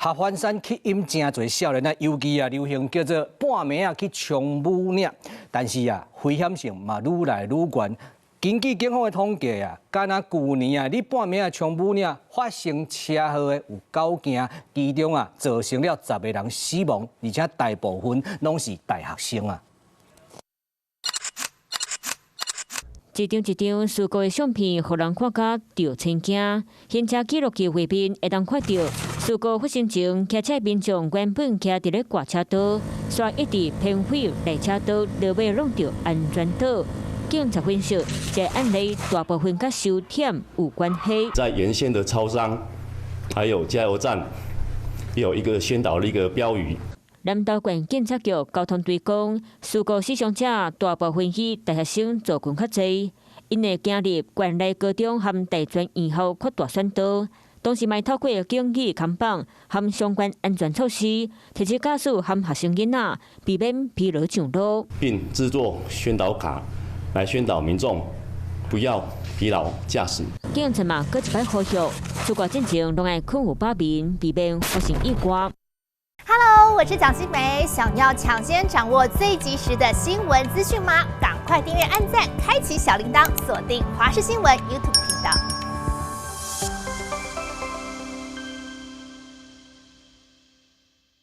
合歡山吸引誠濟少年仔，尤其啊流行叫做半暝仔去衝武嶺，但是啊危險性嘛愈來愈懸。根據警方的統計啊，干焦舊年啊，佇半暝仔衝武嶺發生車禍的有九件，其中啊造成了10個人死亡，而且大部分攏是大學生啊。一張一張事故的相片，予人看甲著千驚。行車記錄器畫面會當看著，事故發生前，騎車民眾原本徛佇咧掛車道，煞一直偏回內車道，落尾挵著安全島。警察分析，這個案例大部分佮收忝有關係。在沿線的超商，還有加油站，有一個宣導的一個標語。南投縣警察局交通隊講，事故死傷者大部分以大學生族群較濟，𪜶會行入縣內高中和大專院校擴大選道，同時嘛透過警語看板和相關安全措施，提醒駕駛和學生囡仔避免疲勞上路。並製作宣導卡來宣導民眾不要疲勞駕駛。警察嘛，閣一擺呼籲，出國進前攏愛睏有飽眠，避免發生意外。 Hello，我是蔣新梅，想要搶先掌握最及時的新聞資訊嗎？趕快訂閱、按讚、開啟小鈴鐺，鎖定華視新聞 YouTube 頻道。